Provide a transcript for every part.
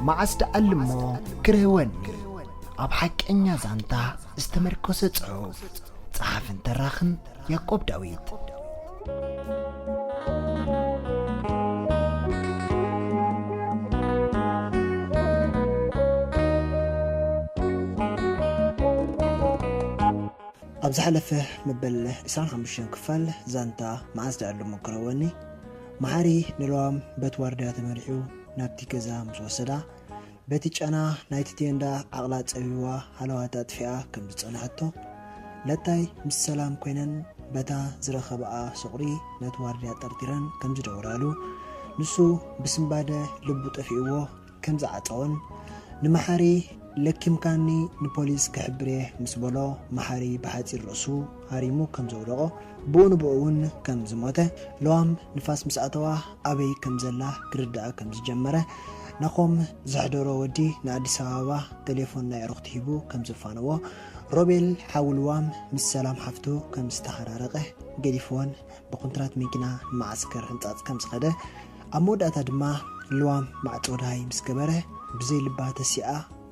መዓስ ደኣልሞ ክረህወኒ? ኣብ ሓቀኛ ዛንታ ዝተመርኮሰ ጽሑፍ። ጸሓፍን ተራኽን ያዕቆብ ዳዊት። ኣብ ዝሓለፈ መበል ዕስራን ሓሙሽተን ክፋል ዛንታ መዓስ ደኣልሞ ክረህወኒ፣ መሓሪ ንለዋም በቲ ዋርድያ ተመሪሑ ናብቲ ገዛ ምስ ወሰዳ፣ በቲ ጨና ናይቲ ቴንዳ ዓቕላ ጸቢብዋ ሃለዋታ ኣጥፊኣ ከም ዝጸንሐቶ፣ ለታይ ምስ ሰላም ኮይነን በታ ዝረኸብኣ ሶቕሪ ነቲ ዋርድያ ጠርጢረን ከም ዝደወላሉ፣ ንሱ ብስንባደ ልቡ ጠፊእዎ ከም ዝዓጸወን፣ ንመሓሪ ለኪምካኒ ንፖሊስ ክሕብር እየ ምስ በሎ፣ መሓሪ ብሓጺር ርእሱ ሃሪሙ ከም ዘውደቖ፣ ብኡ ንብኡ እውን ከም ዝሞተ፣ ለዋም ንፋስ ምስ ኣተዋ ኣበይ ከም ዘላ ክርድኣ ከም ዝጀመረ፣ ናኾም ዘሕደሮ ወዲ ንኣዲስ ኣበባ ቴሌፎን ናይ ዕሩኽቲ ሂቡ ከም ዘፋነዎ፣ ሮቤል ሓው ልዋም ምስ ሰላም ሓፍቱ ከም ዝተሓራረቐ ገዲፍወን ብኮንትራት መኪና ንመዓስከር ሕንጻጽ ከም ዝኸደ፣ ኣብ መወዳእታ ድማ ልዋም ማዕጾ ደሃይ ምስ ገበረ፣ ብዘይ ልባ ተሲኣ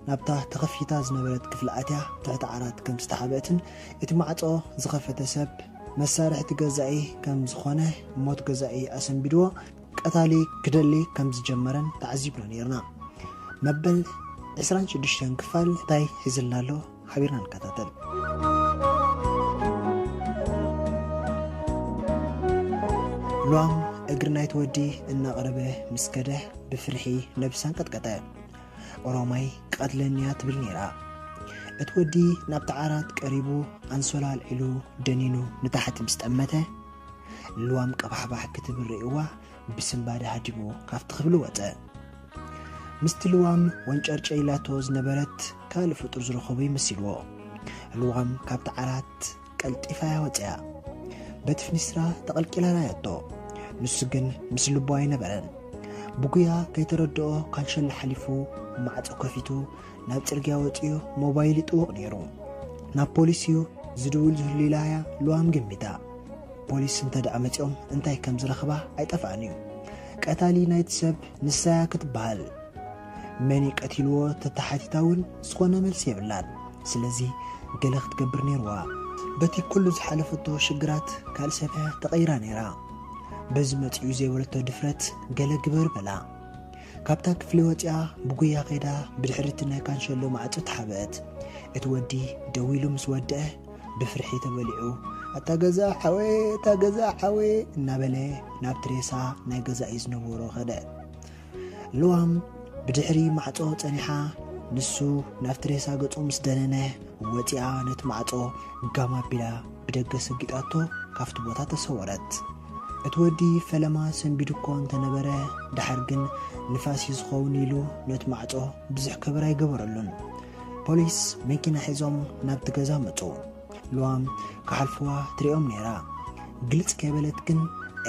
ናብታ ተኸፊታ ዝነበረት ክፍሊ ኣትያ ትሕቲ ዓራት ከም ዝተሓብአትን እቲ ማዕጾ ዝኸፈተ ሰብ መሳርሕቲ ገዛኢ ከም ዝኾነ ሞት ገዛኢ ኣሰንቢድዎ ቀታሊ ክደሊ ከም ዝጀመረን ተዓዚብና ነይርና። መበል ዕስራን ሽዱሽተን ክፋል እንታይ ሒዝልና ኣሎ? ሓቢርና ንከታተል። ሉዋም እግሪ ናይቲ ወዲ እናቐረበ ምስ ከደ ብፍርሒ ነብሳ ኣንቀጥቀጠ። ኦሮማይ ክቐትለኒ እያ ትብል ነይራ። እቲ ወዲ ናብቲ ዓራት ቀሪቡ ኣንሶላ ኣልዒሉ ደኒኑ ንታሕቲ ምስ ጠመተ፣ ሉዋም ቀባሕባሕ ክትብል ርእይዋ ብስንባደ ሃዲሙ ካብቲ ክፍሊ ወጸ። ምስቲ ልዋም ወንጨርጨ ኢላቶ ዝነበረት ካልእ ፍጡር ዝረኸቦ ይመሲልዎ። ልዋም ካብቲ ዓራት ቀልጢፋ እያ ወጺኣ። በቲ ፍኒስትራ ተቐልቂላ ራያቶ። ንሱ ግን ምስ ልቡ ኣይነበረን። ብጉያ ከይተረድኦ ካንሸሎ ሓሊፉ ማዕጾ ከፊቱ ናብ ጽርግያ ወጺኡ ሞባይል ይጥውቕ ነይሩ። ናብ ፖሊስ እዩ ዝድውል ዝህሉ ኢላ እያ ልዋም ገሚታ። ፖሊስ እንተ ደኣ መጺኦም እንታይ ከም ዝረኽባ ኣይጠፍኣን እዩ። ቀታሊ ናይቲ ሰብ ንሳ እያ ክትበሃል። መን እዩ ቀቲልዎ ተተሓቲታ እውን ዝኾነ መልሲ የብላን። ስለዚ ገለ ክትገብር ነይርዋ። በቲ ኩሉ ዝሓለፈቶ ሽግራት ካልእ ሰብ እያ ተቐይራ ነይራ። በዚ መጺኡ ዘይበለቶ ድፍረት ገለ ግበር በላ። ካብታ ክፍሊ ወጺኣ ብጉያ ከይዳ ብድሕሪ እቲ ናይ ካንሸሎ ማዕጾ ተሓብአት። እቲ ወዲ ደው ኢሉ ምስ ወደአ ብፍርሒ ተበሊዑ፣ "ኣታ ገዛ ሓወይ፣ ኣታ ገዛ ሓወይ" እናበለ ናብቲ ሬሳ ናይ ገዛኢ ዝነበሮ ከደ። ልዋም ብድሕሪ ማዕጾ ጸኒሓ፣ ንሱ ናብቲ ሬሳ ገጹ ምስ ደነነ፣ ወጺኣ ነቲ ማዕጾ ጋም ኣቢላ ብደገ ሰጊጣቶ ካብቲ ቦታ ተሰወረት። እቲ ወዲ ፈለማ ሰንቢዱ እኮ እንተነበረ፣ ደሓር ግን ንፋስ እዩ ዝኸውን ኢሉ ነቲ ማዕጾ ብዙሕ ከበር ኣይገበረሉን። ፖሊስ መኪና ሒዞም ናብቲ ገዛ መጹ። ልዋም ክሓልፍዋ ትሪኦም ነይራ። ግልጽ ከይበለት ግን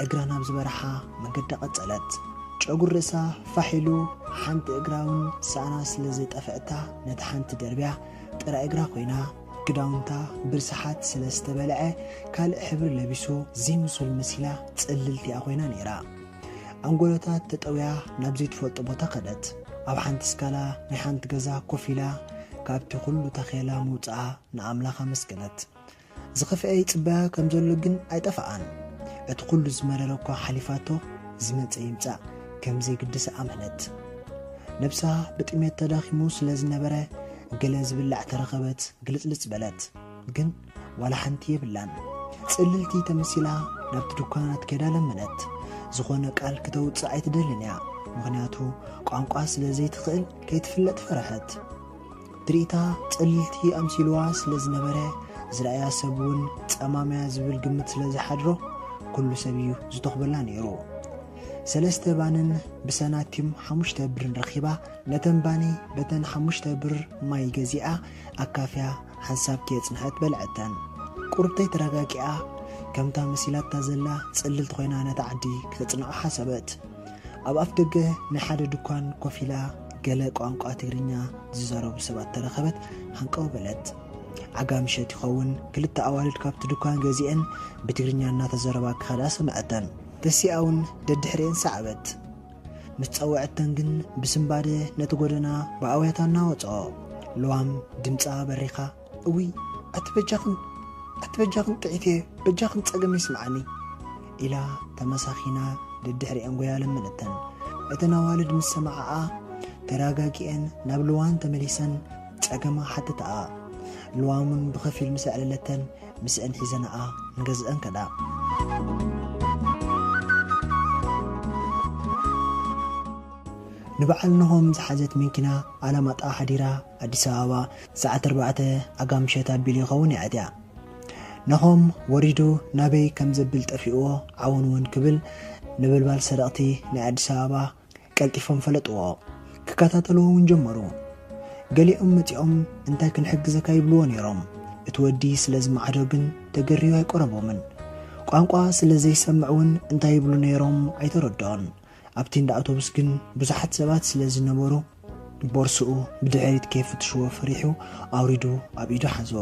እግራ ናብ ዝበረሓ መገዳ ቀጸለት። ጨጉሪ ርእሳ ፋሕ ኢሉ፣ ሓንቲ እግራ እውን ሳእና ስለ ዝጠፍአታ ነታ ሓንቲ ደርብያ ጥራይ እግራ ኮይና፣ ክዳውንታ ብርስሓት ስለ ዝተበልዐ ካልእ ሕብሪ ለቢሱ ዘይምሱል መሲላ ጽልልቲኣ ኮይና ነይራ። ኣንጎሎታት ተጠውያ ናብ ዘይትፈልጦ ቦታ ከደት። ኣብ ሓንቲ ስካላ ናይ ሓንቲ ገዛ ኮፍ ኢላ ካብቲ ኩሉ ታኼላ ምውጽኣ ንኣምላኽ ኣመስገነት። ዝኸፍአ ይጽበያ ከም ዘሎ ግን ኣይጠፍኣን። እቲ ኩሉ ዝመረረ እኳ ሓሊፋቶ፣ ዝመጸ ይምጻእ ከም ዘይግድስ ኣመነት። ነብሳ ብጥሜት ተዳኺሙ ስለ ዝነበረ፣ ገለ ዝብላዕ ተረኸበት፣ ግልጽልጽ በለት። ግን ዋላ ሓንቲ የብላን። ጽልልቲ ተመሲላ ናብቲ ድኳናት ከይዳ ለመነት። ዝኾነ ቃል ክተውጽእ ኣይትደልን እያ፣ ምኽንያቱ ቋንቋ ስለ ዘይትኽእል ከይትፍለጥ ፈረሐት። ትርኢታ ጽልልቲ ኣምሲልዋ ስለ ዝነበረ፣ ዝረኣያ ሰብ እውን ጸማምያ ዝብል ግምት ስለ ዝሓድሮ፣ ኩሉ ሰብ እዩ ዝተኹበላ ነይሩ። ሰለስተ ባንን ብሰናቲም ሓሙሽተ ብርን ረኺባ፣ ነተን ባኒ በተን ሓሙሽተ ብር ማይ ገዚኣ ኣካፍያ ሓንሳብ ከየጽንሐት በልዐተን። ቁሩብተይ ተረጋጊኣ፣ ከምታ መሲላታ ዘላ ጽልልቲ ኮይና ነታ ዓዲ ክተጽንዖ ሓሰበት። ኣብ ኣፍ ደገ ናይ ሓደ ድኳን ኮፍ ኢላ፣ ገለ ቋንቋ ትግርኛ ዝዛረቡ ሰባት ተረኸበት፣ ሃንቀው በለት። ዓጋ ምሸት ይኸውን፣ ክልተ ኣዋልድ ካብቲ ድኳን ገዚአን ብትግርኛ እናተዘረባ ክኸዳ ሰምዐተን። ተሲኣ እውን ደድሕሪአን ሰዓበት። ምስ ጸውዐተን ግን ብስንባደ ነቲ ጎደና ብኣውያታ እናወጽኦ፣ ልዋም ድምጻ በሪኻ፣ "እውይ፣ ኣቲ በጃኽን፣ ኣቲ በጃኽን ጥዒት እየ፣ በጃኽን ጸገመይ ስምዓኒ" ኢላ ተመሳኺና ደድሕሪአን ጎያ ለመነተን። እተን ኣዋልድ ምስ ሰማዓኣ ተረጋጊአን ናብ ልዋም ተመሊሰን ጸገማ ሓተታኣ። ልዋም እውን ብኸፊል ምስ ኣዕለለተን ምስአን ሒዘናኣ ንገዝአን ከዳ። ንበዓል ነሆም ዝሓዘት መኪና ኣላማጣ ሓዲራ ኣዲስ ኣበባ ሰዓት ኣርባዕተ ኣጋ ምሸት ኣቢሉ ይኸውን እያ ኣትያ። ነሆም ወሪዱ ናበይ ከም ዘብል ጠፊእዎ ዓውን እውን ክብል ነበልባል ሰረቕቲ ናይ ኣዲስ ኣበባ ቀልጢፎም ፈለጥዎ። ክከታተልዎ እውን ጀመሩ። ገሊኦም መጺኦም እንታይ ክንሕግዘካ ይብልዎ ነይሮም። እቲ ወዲ ስለ ዝመዓዶ ግን ተገርዩ ኣይቀረቦምን። ቋንቋ ስለ ዘይሰምዕ እውን እንታይ ይብሉ ነይሮም ኣይተረድኦን። ኣብቲ እንዳ ኣውቶቡስ ግን ብዙሓት ሰባት ስለ ዝነበሩ ቦርስኡ ብድሕሪት ከይፍትሽዎ ፈሪሑ ኣውሪዱ ኣብ ኢዱ ሓዞ።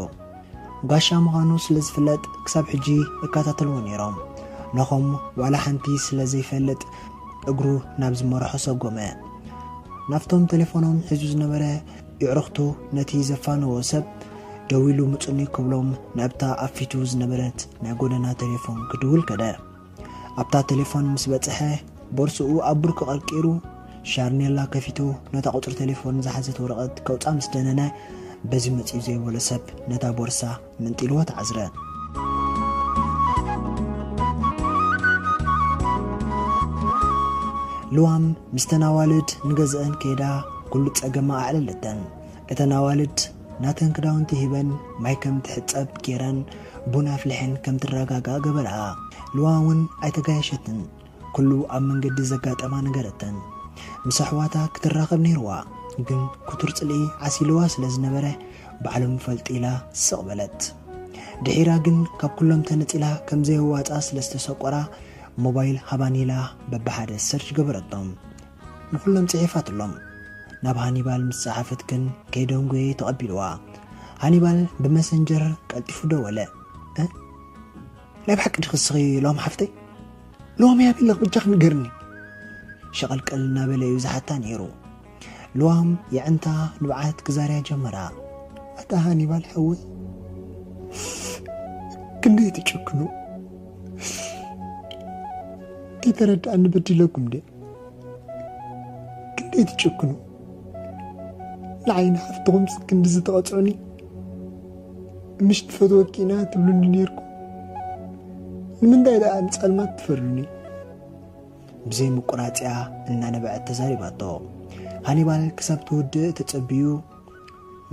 ጋሻ ምዃኑ ስለ ዝፍለጥ ክሳብ ሕጂ ይከታተልዎ ነይሮም። ነኾም ዋላ ሓንቲ ስለ ዘይፈልጥ እግሩ ናብ ዝመርሖ ሰጎመ። ናብቶም ቴሌፎኖም ሒዙ ዝነበረ ይዕርኽቱ ነቲ ዘፋነዎ ሰብ ደዊሉ ምጹኒ ክብሎም ናብታ ኣብ ፊቱ ዝነበረት ናይ ጎደና ቴሌፎን ክድውል ከደ። ኣብታ ቴሌፎን ምስ በጽሐ ቦርስኡ ኣብ ብርኩ ቀርቂሩ ሻርኔላ ከፊቱ ነታ ቁጽሪ ቴሌፎን ዝሓዘት ወረቐት ከውጻ ምስ ደነነ በዚ መጺኡ ዘይበሎ ሰብ ነታ ቦርሳ መንጢልዎ ተዓዝረ። ልዋም ምስተን ኣዋልድ ንገዝአን ከይዳ ኩሉ ጸገማ ኣዕለለተን። እተን ኣዋልድ ናተን ክዳውንቲ ሂበን ማይ ከም ትሕጸብ ገይረን ቡን ኣፍሊሐን ከም ትረጋጋእ ገበርኣ። ልዋም እውን ኣይተጋየሸትን። ኩሉ ኣብ መንገዲ ዘጋጠማ ነገረተን። ምስ ኣሕዋታ ክትራኸብ ነይርዋ፣ ግን ክቱር ጽልኢ ዓሲልዋ ስለ ዝነበረ ባዕሎም ይፈልጡ ኢላ ስቕ በለት። ድሒራ ግን ካብ ኩሎም ተነጺላ ከም ዘየዋጻ ስለ ዝተሰቆራ ሞባይል ሃባን ኢላ በብሓደ ሰርች ገበረቶም። ንኹሎም ጽሒፋትሎም። ናብ ሃኒባል ምስ ጸሓፈት ግን ከይደንጎየ ተቐቢልዋ። ሃኒባል ብመሰንጀር ቀልጢፉ ደወለ። "እ? ናይ ብሓቂ ዲኺ እስኺ ሎም ሓፍተይ? ሎም ያቢለኽ ብጃኽ ንገርኒ?" ሸቐልቀል እናበለ እዩ ዝሓታ ነይሩ። ልዋም የዕንታ ንብዓት ክዛርያ ጀመራ። "ኣታ ሃኒባል ሓወይ፣ ክንደይ ትጭክኑ? ከይተረድኣኒ በዲለኩም ድየ? ክንደይ ትጭክኑ? ንዓይ ንሓፍትኹም ክንድዚ ተቐጽዑኒ? ምሽ ትፈትወኪ ኢና ትብሉኒ ነይርኩም። ንምንታይ ደኣ ንጸልማት ትፈርዱኒ?" ብዘይ ምቁራጽያ እናነበዐት ተዛሪባቶ። ሃኒባል ክሳብ ትውድእ ተጸቢዩ፣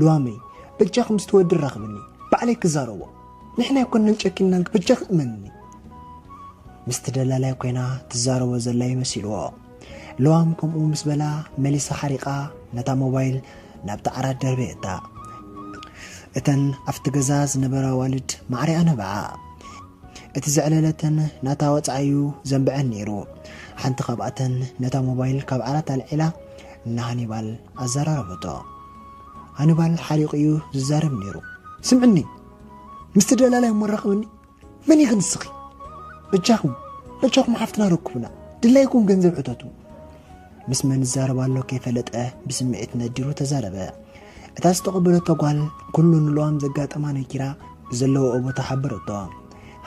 "ልዋመይ፣ በጃኺ ምስ ትወዲ ራኽብኒ፣ ባዕለይ ክዛረቦ። ንሕና ኣይኮንናን ጨኪንናልኪ፣ በጃኺ እመንኒ።" ምስቲ ደላላይ ኮይና ትዛረቦ ዘላ ይመሲልዎ። ልዋም ከምኡ ምስ በላ መሊሳ ሓሪቓ ነታ ሞባይል ናብቲ ዓራት ደርበየታ። እተን ኣብቲ ገዛ ዝነበራ ኣዋልድ ማዕሪኣ ነብዓ። እቲ ዘዕለለተን ናታ ወጻኢዩ ዘንብዐን ነይሩ። ሓንቲ ካብኣተን ነታ ሞባይል ካብ ዓራት ኣልዒላ ንሃኒባል ኣዘራረበቶ። ሃኒባል ሓሪቑ እዩ ዝዛረብ ነይሩ። "ስምዕኒ፣ ምስቲ ደላላይ እሞ ራኸብኒ። መን ኢኺ ንስኺ? በጃኹም፣ በጃኹም ሓፍትና ረኩብና። ድላይኩም ገንዘብ ሕተቱ።" ምስ መን ይዛረብ ኣሎ ከይፈለጠ ብስምዒት ነዲሩ ተዛረበ። እታ ዝተቐበለቶ ጓል ኩሉ ንልዋም ዘጋጠማ ነጊራ ብዘለውኦ ቦታ ሓበረቶ።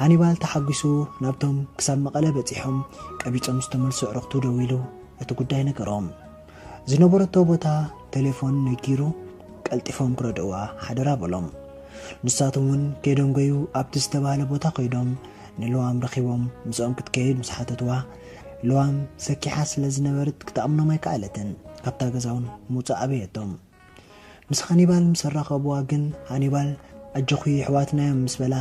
ሃኒባል ተሓጒሱ ናብቶም ክሳብ መቐለ በጺሖም ቀቢጾም ዝተመልሱ ኣዕሩኽቱ ደዊሉ እቲ ጉዳይ ነገሮም። ዝነበረቶ ቦታ ቴሌፎን ነጊሩ ቀልጢፎም ክረድእዋ ሓደራ በሎም። ንሳቶም እውን ከይደንጎዩ ኣብቲ ዝተባህለ ቦታ ከይዶም ንልዋም ረኺቦም ምስኦም ክትከይድ ምስ ሓተትዋ፣ ልዋም ሰኪሓ ስለ ዝነበረት ክትኣምኖም ኣይከኣለትን። ካብታ ገዛ እውን ምውጻእ ኣበየቶም። ምስ ሃኒባል ምስ ኣራኸብዋ ግን ሃኒባል "ኣጆኺ፣ ኣሕዋትና እዮም" ምስ በላ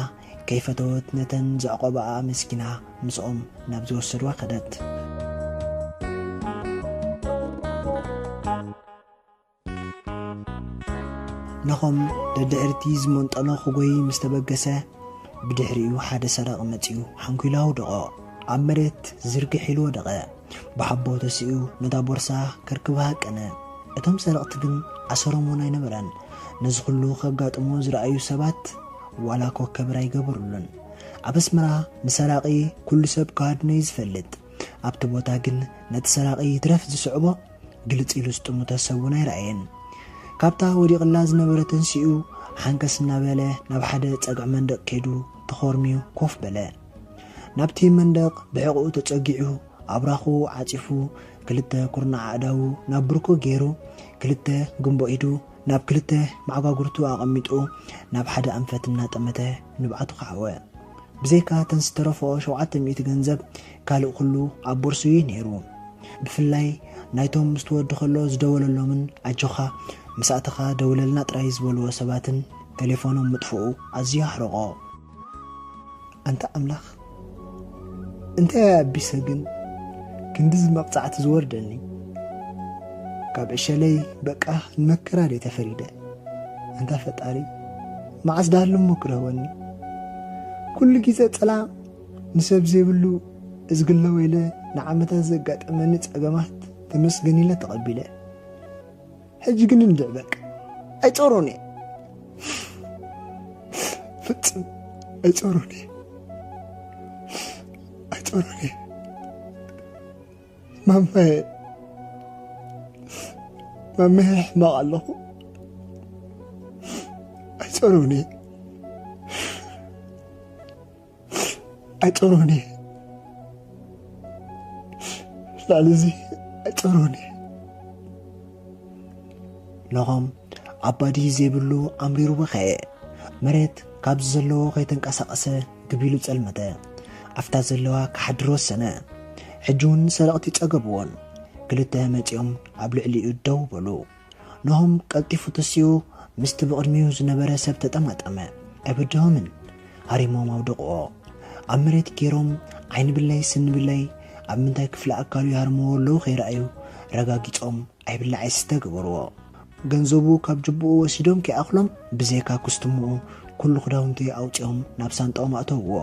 ከይፈተወት ነተን ዘዕቆባኣ ኣመስጊና ምስኦም ናብ ዝወሰድዋ ከደት። ናኾም ደድሕርቲ ዝመንጠሎ ክጎይ ምስ ተበገሰ፣ ብድሕሪኡ ሓደ ሰራቒ መጺኡ ሓንኪሉ ኣውደቖ። ኣብ መሬት ዝርግሕ ኢሉ ወደቐ። ብሓቦ ተሲኡ ነታ ቦርሳ ከርክባ ሃቀነ። እቶም ሰረቕቲ ግን ኣሰሮም እውን ኣይነበረን። ነዚ ኩሉ ከጋጥሞ ዝረኣዩ ሰባት ዋላ ኮ ከብር ኣይገበሩሉን። ኣብ ኣስመራ ንሰራቒ ኩሉ ሰብ ክሃድኖ እዩ ዝፈልጥ። ኣብቲ ቦታ ግን ነቲ ሰራቒ ይትረፍ ዝስዕቦ ግልጽ ኢሉ ዝጥምቶ ሰብ እውን ኣይረኣየን። ካብታ ወዲቕላ ዝነበረ ተንሲኡ ሓንከስ እናበለ ናብ ሓደ ጸግዒ መንደቕ ከይዱ ተኾርምዩ ኮፍ በለ። ናብቲ መንደቕ ብሕቖኡ ተጸጊዑ ኣብራኹ ዓጺፉ ክልተ ኩርናዕ ኣእዳዉ ናብ ብርኩ ገይሩ ክልተ ግንቦ ኢዱ ናብ ክልተ መዓጓጉርቱ ኣቐሚጡ ናብ ሓደ ኣንፈት እናጠመተ ንብዓቱ ከዓወ። ብዘይካ እተን ዝተረፈኦ ሸውዓተ ሚእቲ ገንዘብ ካልእ ኩሉ ኣብ ቦርሱ እዩ ነይሩ። ብፍላይ ናይቶም ምስ ትወዲ ከሎ ዝደወለሎምን ኣጆኻ ምስ ኣተኻ ደውለልና ጥራይ ዝበልዎ ሰባትን ቴሌፎኖም ምጥፍኡ ኣዝዩ ኣሕረቖ። ኣንታ ኣምላኽ እንታይ ኣቢሰ ግን ክንድዚ መቕጻዕቲ ዝወርደኒ? ካብ ዕሸለይ በቃ ንመከራ ድየ ተፈሪደ? ኣንታ ፈጣሪ መዓስ ዳሃልሞ ክረህወኒ? ኩሉ ግዜ ጸላም ንሰብ ዘይብሉ እዝግለ ወይለ ንዓመታት ዘጋጠመኒ ጸገማት ተመስገን ኢለ ተቐቢለ። ሕጂ ግን እንድዕ በቃ ኣይጾሮን እየ። ፍጽም ኣይጾሮን እየ። ኣይጾሮን እየ። ማማየ ማማየ ሕማቕ ኣለኹ። ኣይጾሮን እየ። ኣይጾሮን እየ። ልዕሊ እዚ ኣይጾሮን እየ። ነኾም ኣባዲ ዘይብሉ ኣምሪሩ በኸየ። መሬት ካብዚ ዘለዎ ከይተንቀሳቐሰ ግቢሉ ጸልመተ። ኣብታ ዘለዋ ክሓድር ወሰነ። ሕጂ እውን ሰረቕቲ ጸገቡዎን። ክልተ መጺኦም ኣብ ልዕሊኡ ደው በሉ። ነሆም ቀልጢፉ ተሲኡ ምስቲ ብቕድሚኡ ዝነበረ ሰብ ተጠማጠመ። ኣይበድሆምን። ሃሪሞም ኣውደቕዎ። ኣብ መሬት ገይሮም ዓይኒ ብለይ ስኒ ብለይ ኣብ ምንታይ ክፍሊ ኣካሉ ይሃርምዎ ኣለዉ ከይረኣዩ ረጋጊጾም ኣይብላዕ ኣይስተ ገበርዎ። ገንዘቡ ካብ ጅብኡ ወሲዶም ከይኣኽሎም ብዘይካ ክስትምኡ ኩሉ ክዳውንቲ ኣውጺኦም ናብ ሳንጣኦም ኣእተውዎ።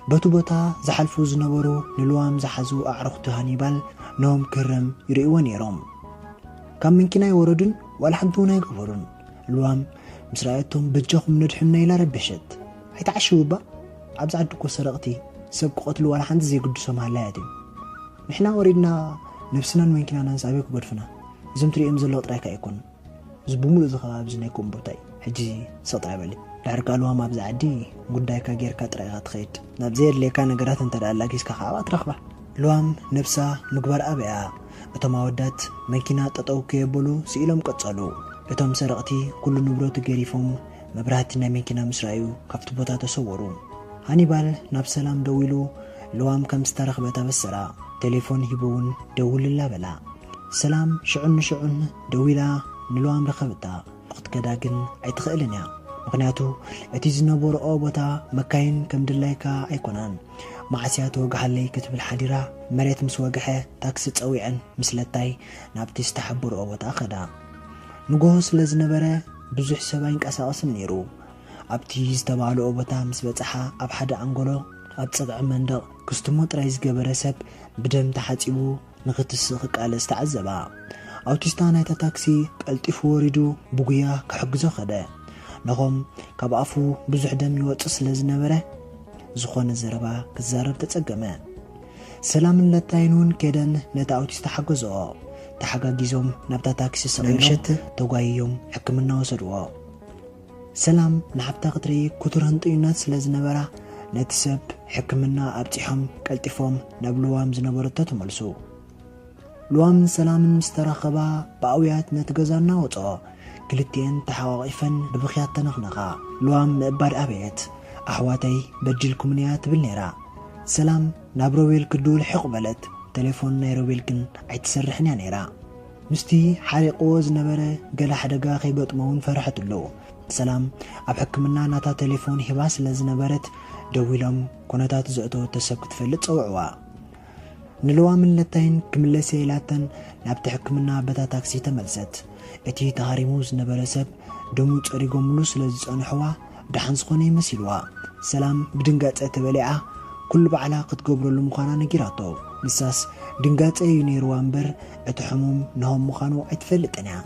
በቲ ቦታ ዝሓልፉ ዝነበሩ ንልዋም ዝሓዙ ኣዕሩኽቲ ሃኒባል ነሆም ክህረም ይርእይዎ ነይሮም። ካብ መንኪና ኣይወረዱን ዋላ ሓንቲ እውን ኣይገበሩን። ልዋም ምስ ረኣየቶም በጃኹም ነድሕኑና ኢላ ረበሸት። ኣይትዓሽው እባ ኣብዚ ዓዲ እኮ ሰረቕቲ ሰብ ክቐትሉ ዋላ ሓንቲ ዘይግድሶም ሃላያት እዮም። ንሕና ወሪድና ነብስናን መንኪናናን ሳበይ ክገድፉና? እዞም ትርእዮም ዘለዉ ጥራይካ ኣይኮኑን። እዚ ብምሉእ እዚ ከባቢ እዚ ናይ ኮምቦታይ ሕጂ ስቕ ጥራይ በሊ። ድሕሪ ካልዋም ኣብዚ ዓዲ ጉዳይካ ጌርካ ጥራይ ኢኻ ትኸይድ። ናብ ዘየድልየካ ነገራት እንተ ደኣ ኣላጊስካ ከኣ ትረኽባ። ልዋም ነብሳ ምግባር ኣበያ። እቶም ኣወዳት መኪና ጠጠው ከየበሉ ስኢሎም ቀጸሉ። እቶም ሰረቕቲ ኩሉ ንብረቱ ገሪፎም መብራህቲ ናይ መኪና ምስ ረኣዩ ካብቲ ቦታ ተሰወሩ። ሃኒባል ናብ ሰላም ደዊሉ ልዋም ከም ዝተረኽበት ኣበሰራ። ቴሌፎን ሂቡ እውን ደውልላ በላ። ሰላም ሽዑን ንሽዑን ደዊላ ንልዋም ረኸበታ። ክትከዳ ግን ኣይትኽእልን እያ። ምኽንያቱ እቲ ዝነበርኦ ቦታ መካይን ከም ድላይካ ኣይኮናን። መዓስ እያ ትወግሓለይ ክትብል ሓዲራ መሬት ምስ ወግሐ ታክሲ ጸዊዐን ምስ ለታይ ናብቲ ዝተሓበርኦ ቦታ ከዳ። ንጎሆ ስለ ዝነበረ ብዙሕ ሰብ ኣይንቀሳቐስን ነይሩ። ኣብቲ ዝተባህልኦ ቦታ ምስ በጽሓ ኣብ ሓደ ኣንጎሎ ኣብ ጸግዒ መንደቕ ክስትሞ ጥራይ ዝገበረ ሰብ ብደም ተሓጺቡ ንኽትስእ ክቃለስ ተዓዘባ። ኣውቲስታ ናይታ ታክሲ ቀልጢፉ ወሪዱ ብጉያ ክሕግዞ ከደ። ነኾም ካብ ኣፉ ብዙሕ ደም ይወጽእ ስለ ዝነበረ ዝኾነ ዘረባ ክዛረብ ተጸገመ። ሰላምን ለታይን እውን ከደን ነቲ ኣውቲስታ ሓገዝኦ። ተሓጋጊዞም ናብታ ታክሲ ስቕ ኢሎም ምሸት ተጓይዮም ሕክምና ወሰድዎ። ሰላም ንሓፍታ ክትርኢ ክቱር ህንጥዩነት ስለ ዝነበራ ነቲ ሰብ ሕክምና ኣብጺሖም ቀልጢፎም ናብ ልዋም ዝነበረቶ ተመልሱ። ልዋምን ሰላምን ምስ ተራኸባ ብኣውያት ነቲ ገዛ እናወጽኦ ክልቲኤን ተሓቋቒፈን ብብኽያት ተነኽነኻ። ልዋም ምእባድ ኣበየት። ኣሕዋተይ በዲልኩምንያ ትብል ነይራ። ሰላም ናብ ሮቤል ክድውል ሕቕ በለት። ቴሌፎን ናይ ሮቤል ግን ኣይትሰርሕን እያ ነይራ። ምስቲ ሓሪቕዎ ዝነበረ ገለ ሓደጋ ከይገጥሞ እውን ፈርሐትሉ። ሰላም ኣብ ሕክምና ናታ ቴሌፎን ሂባ ስለ ዝነበረት ደዊሎም ኩነታት ዘእተወቶ ሰብ ክትፈልጥ ጸውዕዋ። ንልዋምን ለታይን ክምለስ እየ ኢላተን ናብቲ ሕክምና በታ ታክሲ ተመልሰት። እቲ ተሃሪሙ ዝነበረ ሰብ ደሙ ጸሪጎምሉ ስለ ዝጸንሕዋ ደሓን ዝኾነ ይመሲልዋ። ሰላም ብድንጋጸ ተበሊዓ ኩሉ ባዕላ ክትገብረሉ ምዃና ነጊራቶ። ንሳስ ድንጋጸ እዩ ነይርዋ እምበር እቲ ሕሙም ነሆም ምዃኑ ኣይትፈልጥን እያ።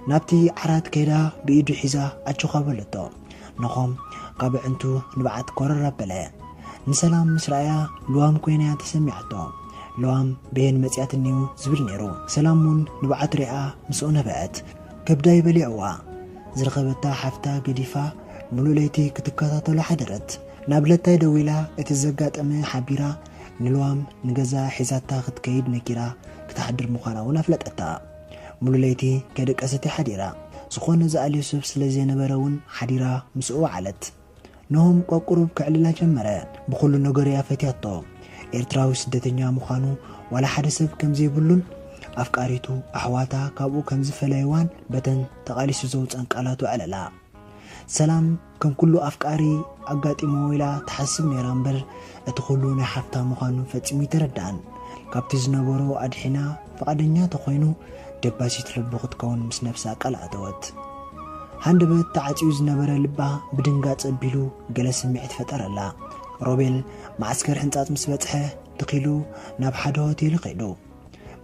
ናብቲ ዓራት ከይዳ ብኢዱ ሒዛ ኣጆኻ በለቶ። ነኾም ካብ ኣዕንቱ ንብዓት ኮረር ኣበለ። ንሰላም ምስ ረኣያ ልዋም ኮይና እያ ተሰሚዓቶ። ለዋም በየን መጽያትኒዩ ዝብል ነይሩ። ሰላም እውን ንብዓት ሪኣ ምስኡ ነበዐት። ከብዳይ በሊዕዋ። ዝረኸበታ ሓፍታ ገዲፋ ሙሉእ ለይቲ ክትከታተሎ ሓደረት። ናብ ለታይ ደዊላ እቲ ዘጋጠመ ሓቢራ ንልዋም ንገዛ ሒዛታ ክትከይድ ነጊራ ክትሓድር ምዃና እውን ኣፍለጠታ። ሙሉእ ለይቲ ከደቀሰት ሓዲራ። ዝኾነ ዝኣልዮ ሰብ ስለ ዘይነበረ እውን ሓዲራ ምስኡ ወዓለት። ነሆም ቆቁሩብ ከዕልላ ጀመረ። ብኹሉ ነገር እያ ፈትያቶ። ኤርትራዊ ስደተኛ ምዃኑ ዋላ ሓደ ሰብ ከም ዘይብሉን ኣፍቃሪቱ ኣሕዋታ ካብኡ ከም ዝፈለይዋን በተን ተቓሊሱ ዘውፀን ቃላቱ ኣዕለላ። ሰላም ከም ኩሉ ኣፍቃሪ ኣጋጢሞ ኢላ ትሓስብ ነይራ እምበር እቲ ኩሉ ናይ ሓፍታ ምዃኑ ፈጺሙ ይተረድኣን። ካብቲ ዝነበሮ ኣድሒና ፍቓደኛ ተኾይኑ ደባሲት ልቡ ክትከውን ምስ ነብሳ ቃል ኣተወት። ሃንደበት ተዓጽዩ ዝነበረ ልባ ብድንጋጸ ኣቢሉ ገለ ስምዒት ፈጠረላ። ሮቤል መዓስከር ሕንጻጽ ምስ በጽሐ ትኺሉ ናብ ሓደ ሆቴል ከይዱ።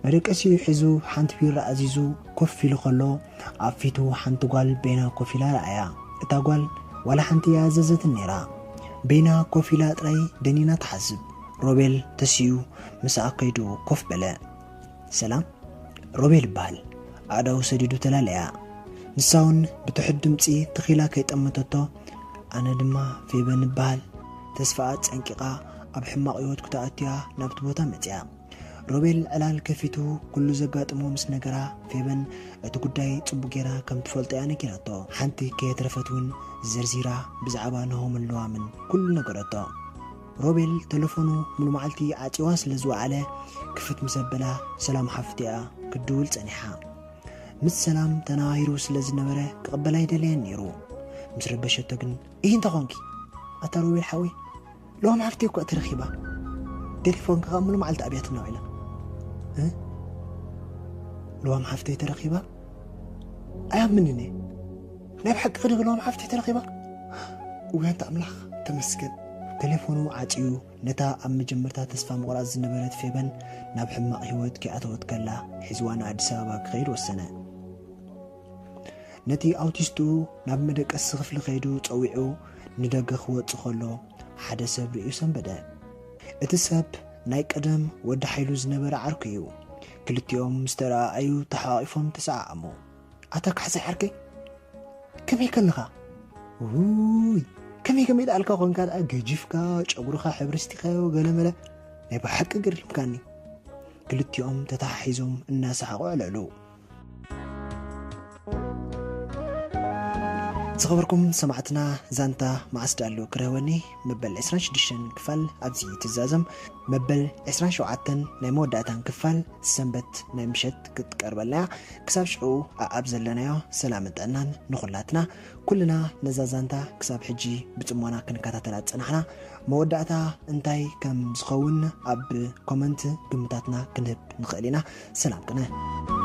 መደቀሲኡ ሒዙ ሓንቲ ቢራ ኣዚዙ ኮፍ ኢሉ ከሎ ኣብ ፊቱ ሓንቲ ጓል በይና ኮፍ ኢላ ረኣያ። እታ ጓል ዋላ ሓንቲ እያዘዘትን ነይራ። በይና ኮፍ ኢላ ጥራይ ደኒና ትሓስብ። ሮቤል ተሲኡ ምስኣ ከይዱ ኮፍ በለ። ሰላም፣ ሮቤል ይበሃል። ኣእዳው ሰዲዱ ተላለያ። ንሳ እውን ብትሑት ድምፂ ትኺላ ከይጠመተቶ ኣነ ድማ ፌበን እበሃል። ተስፋኣ ጸንቂቓ ኣብ ሕማቕ ህይወት ክትኣቱያ ናብቲ ቦታ መጽያ። ሮቤል ዕላል ከፊቱ ኩሉ ዘጋጥሞ ምስ ነገራ ፌበን እቲ ጉዳይ ጽቡቅ ጌራ ከም ትፈልጦ እያ ነጊራቶ። ሓንቲ ከየትረፈት እውን ዘርዚራ ብዛዕባ ናሆምን ለዋምን ኩሉ ነገረቶ። ሮቤል ተለፎኑ ሙሉ መዓልቲ ዓጺዋ ስለ ዝወዓለ ክፍት ምስ ኣበላ ሰላም ሓፍቲኣ ክትድውል ጸኒሓ። ምስ ሰላም ተነባሂሩ ስለ ዝነበረ ክቕበላ ኣይደለየን ነይሩ። ምስ ረበሸቶ ግን እይ እንተ ኾንኪ ኣታ ሮቤል ሓወይ ለዋም ሓፍተይ እኮ ተረኺባ። ቴሌፎን ከዓ ሙሉ መዓልቲ ኣብያትና ውዒላ። እ? ለዋም ሓፍተይ ተረኺባ? ኣያምንን እየ። ናይ ብሓቂ ክድግ ለዋም ሓፍተይ ተረኺባ? ውያንታ ኣምላኽ ተመስገን። ቴሌፎኑ ዓጽዩ ነታ ኣብ መጀመርታ ተስፋ ምቑራጽ ዝነበረት ፌበን ናብ ሕማቕ ህይወት ከይኣተወት ከላ ሒዝዋ ንኣዲስ ኣበባ ክኸይድ ወሰነ። ነቲ ኣውቲስትኡ ናብ መደቀሲ ክፍሊ ከይዱ ጸዊዑ ንደገ ክወጽእ ከሎ ሓደ ሰብ ርእዩ ሰንበደ። እቲ ሰብ ናይ ቀደም ወዲ ሓይሉ ዝነበረ ዓርኩ እዩ። ክልቲኦም ምስ ተረኣኣዩ ተሓቋቒፎም ተሰዓዓሙ። ኣታ ካሕሳይ ዓርከይ፣ ከመይ ከለኻ? ውይ፣ ከመይ ከመይ ደኣልካ ኾንካ ደኣ ገጂፍካ፣ ጨጉርኻ ሕብሪ ስቲኻዮ ገለመለ። ናይ ብሓቂ ገሪምካኒ። ክልቲኦም ተተሓሒዞም እናሰሓቑ ኣዕለሉ። ዝኸበርኩም ሰማዕትና ዛንታ መዓስ ዳሉ ክረህወኒ መበል ዕስራን ሽዱሽተን ክፋል ኣብዚ ትዛዘም። መበል ዕስራን ሸውዓተን ናይ መወዳእታን ክፋል ሰንበት ናይ ምሸት ክትቀርበልና እያ። ክሳብ ሽዑ ኣኣብ ዘለናዮ ሰላምን ጥዕናን ንኹላትና። ኩልና ነዛ ዛንታ ክሳብ ሕጂ ብጽሞና ክንከታተላ ዝጸናሕና መወዳእታ እንታይ ከም ዝኸውን ኣብ ኮመንት ግምታትና ክንህብ ንኽእል ኢና። ሰላም ቅነ።